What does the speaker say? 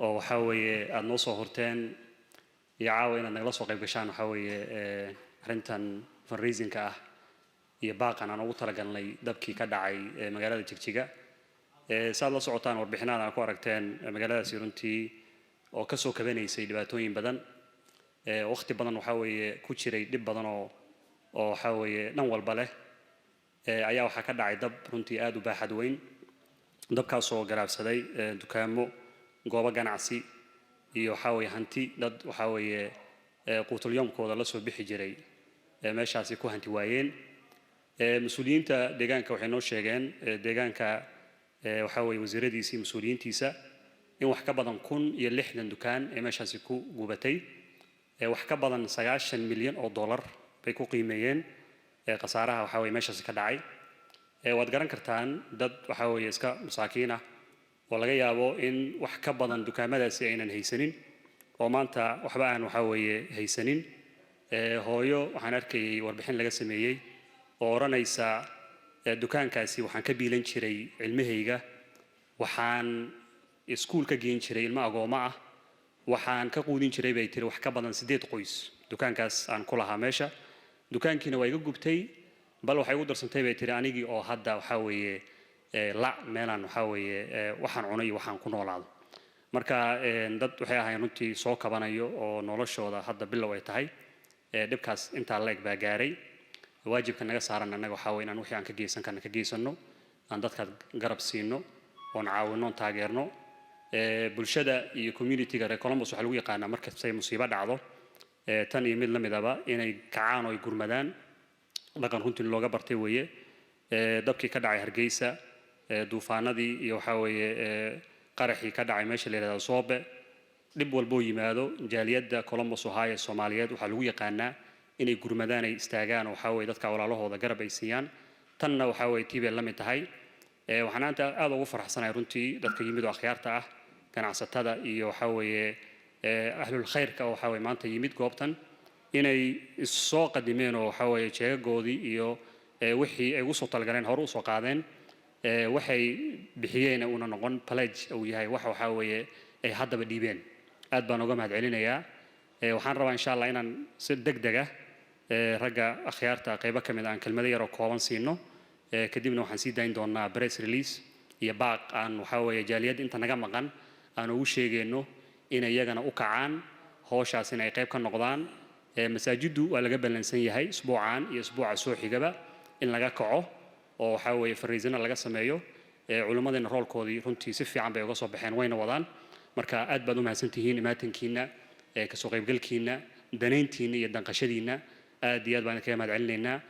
Oo waxaa weeye aada noo soo horteen iyo caawa inaad nagala soo qayb gashaan waxaa weeye arrintan fundraisingka ah iyo baaqan aan ugu talagalnay dabkii ka dhacay magaalada Jigjiga. Saad la socotaan, warbixinaad aan ku aragteen, magaaladaasi runtii oo kasoo kabanaysay dhibaatooyin badan, waqti badan waxaa weeye ku jiray dhib badan oo waxaa weeye dhan walba leh, ayaa waxaa ka dhacay dab runtii aada u baaxad weyn, dabkaasoo galaabsaday dukaamo, goobo ganacsi iyo waxaa weeye hanti dad waxaa weeye quutulyoomkooda la soo bixi jiray meeshaasi ku hanti waayeen. Mas-uuliyiinta deegaanka waxay noo sheegeen, deegaanka waxaa weeye wasiiradiisa iyo mas-uuliyiintiisa, in wax ka badan 1060 dukaan ee meeshaasi ku gubatay. Wax ka badan $90 milyan bay ku qiimeeyeen khasaaraha waxaa weye meeshaasi ka dhacay. Waad garan kartaan dad waxaa weeye iska masaakiin ah oo laga yaabo in wax ka badan dukaamadaasi aynan haysanin oo maanta waxba aan waxaa weeye haysanin. Hooyo waxaan arkayay warbixin laga sameeyey oo odhanaysa, "Dukaankaasi waxaan ka biilan jiray ilmahayga, waxaan iskuul ka geen jiray ilmo agoommo ah, waxaan ka quudin jiray," bay tiri, "wax ka badan sideed qoys dukaankaas aan ku lahaa meesha. Dukaankiina waa iga gubtay, bal waxay igu darsantay," bay tiri, "anigii oo hadda waxaa weeye la meelaan waxaa weeye waxaan cunay iyo waxaan ku noolaado." Marka dad waxay ahaayeen runtii soo kabanayo oo noloshooda hadda bilow ay tahay. Dhibkaas intaa leeg baa gaaray. Waajibka naga saaran annaga waxaa weye inaan wixii aan ka geysan karna ka geysano, aan dadka garab siino oon caawino oon taageerno. Bulshada iyo communityga reer Columbus waxaa lagu yaqaanaa markastay musiibo dhacdo, tan iyo mid la midaba, inay kacaan oo ay gurmadaan. Dhaqan runtii looga bartay weeye. Dabkii ka dhacay Hargeysa, duufaanadii iyo waxaa weeye qaraxii ka dhacay meesha la yidhahdo Soobe, dhib walboo yimaado, jaaliyadda Columbus, Ohio Soomaaliyeed waxaa lagu yaqaanaa inay gurmadaan, ay istaagaan oo waxaa weye dadka walaalahooda garab ay siiyaan. Tanna waxaa weye tii bay la mid tahay. Waxaan aanta aada ugu faraxsanahay runtii dadka yimid oo akhyaarta ah, ganacsatada iyo waxaa weeye ahlul khayrka oo waxaa weye maanta yimid goobtan, inay issoo qadimeen oo waxaa weeye jeegagoodii iyo wixii ay ugu soo talagaleen hore usoo qaadeen. Waxay bixiyeen uuna noqon pledge, uu yahay wax waxaa weeye ay haddaba dhiibeen. Aad baan uga mahad celinayaa. Waxaan rabaa insha Allah inaan si deg deg ah ragga akhyaarta qaybo ka mid ah aan kelmado yaroo kooban siino. Kadibna waxaan sii dayn doonaa press release iyo baaq aan waxaa weeye jaaliyadda inta naga maqan aan ugu sheegayno inay iyagana u kacaan howshaas, in ay qayb ka noqdaan. Masaajiddu waa laga ballansan yahay isbuucan iyo isbuuca soo xigaba in laga kaco oo waxaa weeye fariisino laga sameeyo. Culimmadeenna roolkoodii runtii si fiican bay uga soo baxeen, wayna wadaan. Marka aad baad u mahadsantihiin imaatankiina, kasoo qaybgalkiina, danayntiina iyo danqashadiina. Aad iyo aad baan idinkaga mahad celinaynaa.